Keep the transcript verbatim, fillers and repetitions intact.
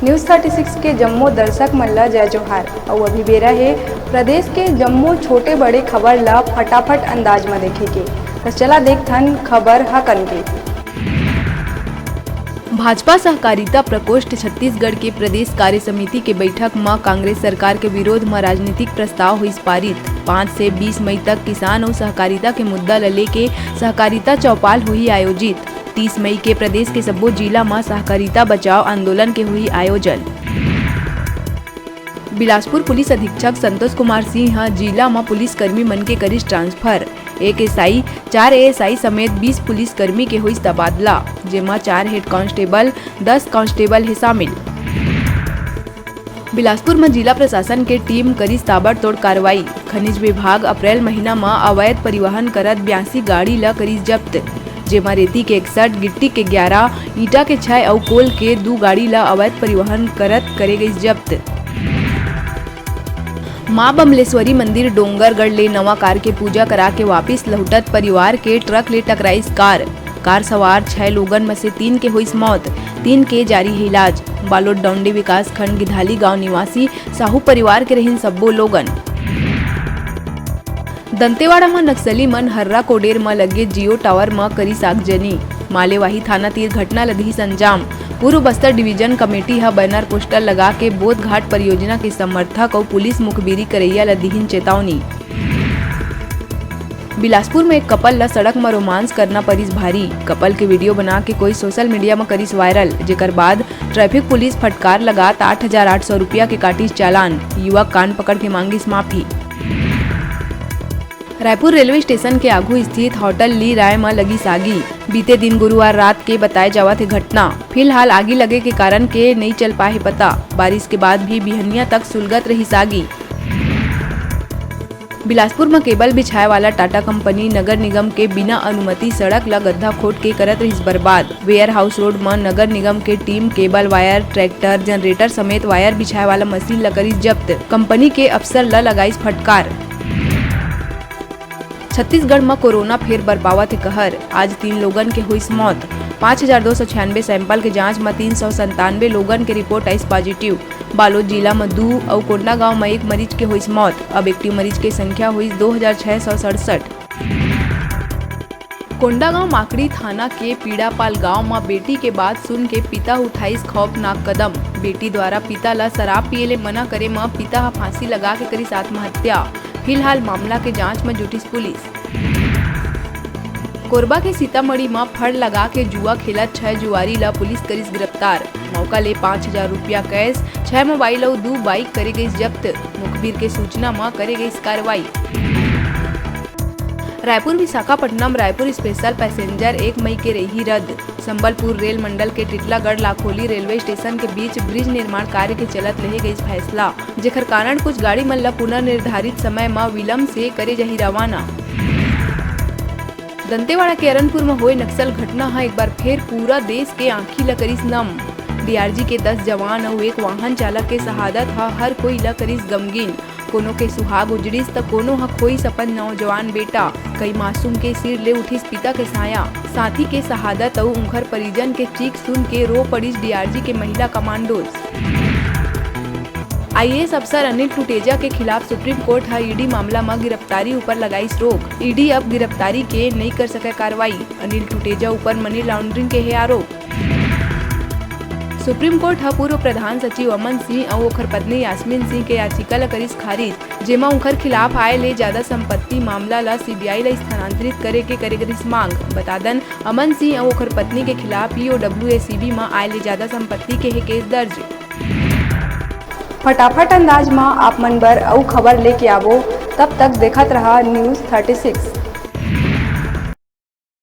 News thirty six के जम्मो दर्शक मन ल जय जोहार। अउ अभी बेरा हे प्रदेश के जम्मो छोटे बड़े खबर ल फटाफट अंदाज म देखे के। त चला देखथन खबर ह कन के। भाजपा सहकारिता प्रकोष्ठ छत्तीसगढ़ के प्रदेश कार्य समिति के बैठक म कांग्रेस सरकार के विरोध म राजनीतिक प्रस्ताव होइस पारित। पाँच से बीस मई तक किसान अउ सहकारिता के मुद्दा ल लेके सहकारिता चौपाल होही आयोजित। तीस मई के प्रदेश के सब्बो जिला म सहकारिता बचाओ आंदोलन के होही आयोजन। बिलासपुर पुलिस अधीक्षक संतोष कुमार सिंह ह जिला म पुलिसकर्मी मन के करिस ट्रांसफर। एक एसआई, चार एएसआई समेत बीस पुलिसकर्मी के होइस तबादला, जेमा चार हेड कांस्टेबल, दस कांस्टेबल हे शामिल। बिलासपुर म जिला प्रशासन के टीम करिस ताबड़तोड़ कार्रवाई। खनिज विभाग अप्रैल महीना म अवैध परिवहन करत बयासी गाड़ी ल करिस जब्त, जेमा रेती के इकसठ, गिट्टी के ग्यारह, ईंटा के छह अउ कोल के दू गाड़ी ल अवैध परिवहन करत करे गइस जब्त। मां बमलेश्वरी मंदिर डोंगरगढ़ ले नवा कार के पूजा करा के वापिस लहुटत परिवार के ट्रक ले टकराइस कार। कार सवार छह लोगन म से तीन के होइस मौत, तीन के जारी हे इलाज। बालोद डौंडी विकासखंड गिधाली गांव निवासी साहू परिवार के रहिन सब्बो लोगन। दंतेवाड़ा म नक्सली मन हर्रा कोडेर म लगे जियो टावर म करिस आगजनी। मालेवाही थाना तीर घटना ल दिहिस अंजाम। पूर्व बस्तर डिवीजन कमेटी ह बैनर पोस्टर लगा के बोधघाट परियोजना के समर्थक अउ पुलिस मुखबिरी करैया ल दिहिन चेतावनी। बिलासपुर म एक कपल ल सड़क म रोमांस करना परिस भारी। कपल के वीडियो बना के कोई सोशल मीडिया म करिस वायरल, जेकर बाद ट्रैफिक पुलिस फटकार लगात आठ हजार आठ सौ रुपया के काटिस चालान। युवक कान पकड़ के मांगिस माफी। रायपुर रेलवे स्टेशन के आगू स्थित होटल ली राय म लगिस आगी। बीते दिन गुरुवार रात के बताए जावत हे घटना। फिलहाल आगी लगे के कारण के नइ चल पाए हे पता। बारिश के बाद भी बिहनिया तक सुलगत रहिस आगी। बिलासपुर म केबल बिछाए वाला टाटा कंपनी नगर निगम के बिना अनुमति सड़क ल गड्ढा खोद के करत रहिस बर्बाद। वेयर हाउस रोड म नगर निगम के team cable, wire, tractor, generator समेत वायर बिछाए वाला मशीन ल करिस जब्त। कंपनी के अफसर ल लगाइस फटकार। छत्तीसगढ़ म कोरोना फेर बरपावत हे कहर। आज तीन लोगन के होइस मौत। पाँच हजार दो सौ छियानवे सैंपल के जांच म तीन सौ संतानवे लोगन के रिपोर्ट आइस पॉजिटिव। बालोद जिला म दू अउ कोंडागांव म एक मरीज के होइस मौत। अब एक्टिव मरीज के संख्या होइस दो हजार छह सौ सड़सठ। कोंडागांव माकड़ी थाना के पीड़ापाल गांव म बेटी के बात सुन के पिता उठाइस खौफनाक कदम। बेटी द्वारा पिता ल शराब पिए ले मना करे म पिता ह फांसी लगा के करिस आत्महत्या। फिलहाल मामला के जांच म जुटिस पुलिस। कोरबा के सीतामढ़ी म फड़ लगा के जुआ खेलत छह जुआरी ल पुलिस करिस गिरफ्तार। मौका ले पाँच हजार रुपया कैश, छह मोबाइल अउ दू बाइक करे गइस जब्त। मुखबिर के सूचना म करे गइस कार्रवाई। रायपुर विशाखापट्टनम रायपुर स्पेशल पैसेंजर एक मई के रही रद्द। संबलपुर रेल मंडल के टिटलागढ़ लाखोली रेलवे स्टेशन के बीच ब्रिज निर्माण कार्य के चलत लेहे गइस फैसला, जेखर कारण कुछ गाड़ी मन ल पुनर्निर्धारित समय म विलंब से करे जाही रवाना। दंतेवाड़ा के अरनपुर म होए नक्सल घटना ह एक बार फेर पूरा देश के आंखी ल करिस नम। डीआरजी के दस जवान अउ एक वाहन चालक के शहादत ह हर कोई ल करिस गमगीन। कोनो के सुहाग उजड़िस त कोनो ह खोइस अपन नौजवान बेटा। कई मासूम के सिर ले उठिस पिता के साया। साथी के शहादत अउ उंखर परिजन के चीख सुन के रो पड़िस डीआरजी के महिला कमांडोज। आईएएस अफसर अनिल टुटेजा के खिलाफ सुप्रीम कोर्ट ह ईडी मामला म गिरफ्तारी ऊपर लगाइस रोक। ईडी अब गिरफ्तारी के नइ कर सकय कार्रवाई। अनिल टुटेजा ऊपर मनी लॉन्ड्रिंग के हे आरोप। सुप्रीम कोर्ट ह पूर्व प्रधान सचिव अमन सिंह अउ ओखर पत्नी यास्मीन सिंह के याचिका ल करिस खारिज, जेमा उंखर खिलाफ आय ले जादा संपत्ति मामला ल सीबीआई ल स्थानांतरित करे के करे रिहिस मांग। बता दन, अमन सिंह अउ ओखर पत्नी के खिलाफ ईओडब्ल्यू एसीबी म आय ले जादा संपत्ति के हे केस दर्ज। फटाफट अंदाज म आप मन बर अउ खबर लेके आबो, तब तक देखत रहा न्यूज़ थर्टी सिक्स।